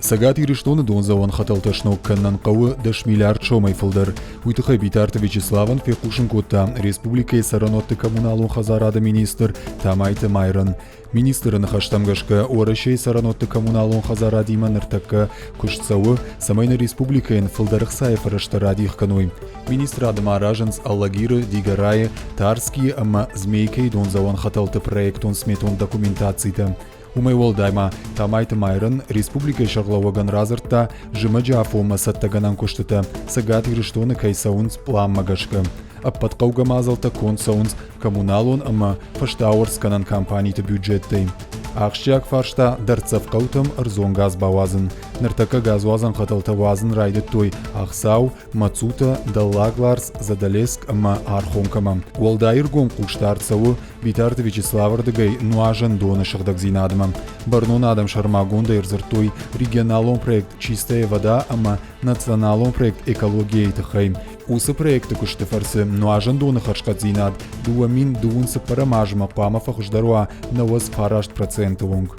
Цӕгат Ирыстоны дондзӕуӕн хӕтӕлтӕ сног кӕнынӕн хъӕуы 10 миллиард сомӕй фылдӕр. Уый тыххӕй Битарты Вячеславӕн фехъусын кодта республикӕйы цӕрӕнуӕтты коммуналон хӕдзарады министр Тамайты Майрӕн. Министры ныхӕстӕм гӕсгӕ, Уӕрӕсейы цӕрӕнуӕтты коммуналон хӕдзарадимӕ ныртӕккӕ куыст цӕуы, цӕмӕй нӕ республикӕйӕн фылдӕр ӕхцайы фӕрӕзтӕ радих кӕной. Министрады ма аразынц Алагиры, Дигорайы, Тарскийы ӕмӕ Змейкӕйы дондзӕуӕн хӕтӕлты проектон-сметон документацитӕ. Уымӕй уӕлдай ма Тамайты Майрӕн республикӕйы сӕргълӕууӕгӕн радзырдта, зымӕджы афонмӕ цӕттӕгӕнӕн куыстытӕ Цӕгат Ирыстоны кӕй цӕуынц пъланмӕ гӕсгӕ. Ӕппӕт хъӕугӕ мадзӕлттӕ конд цӕуынц коммуналон ӕмӕ фӕстауӕрцгӕнӕн компаниты бюджеттӕй. Ахсджиаг фарста дӕрддзӕф хъӕутӕм ӕрдзон газ бауадзын. Ныртӕккӕ газуадзӕн хӕтӕлтӕ уадзын райдыдтой Ӕхсӕу, Мацутӕ, Дӕллаг Ларс, Задӕлеск ӕмӕ Архонкӕмӕ. Уӕлдай ӕргом хъусдард цӕуы Битарты Вячеславы рдыгӕй нуазӕн доны сыгъдӕгдзинадмӕ. Бӕрнон адӕм сӕрмагондӕй ӕрдзырдтой регионалон проект «Чистая вода» ӕмӕ националон проект «Экология»-йы тыххӕй. Уыцы проекты куысты фӕрцы нуазӕн доны хӕрзхъӕддзинад 2024 азмӕ хъуамӕ фӕхуыздӕр уа 99 проценты онг.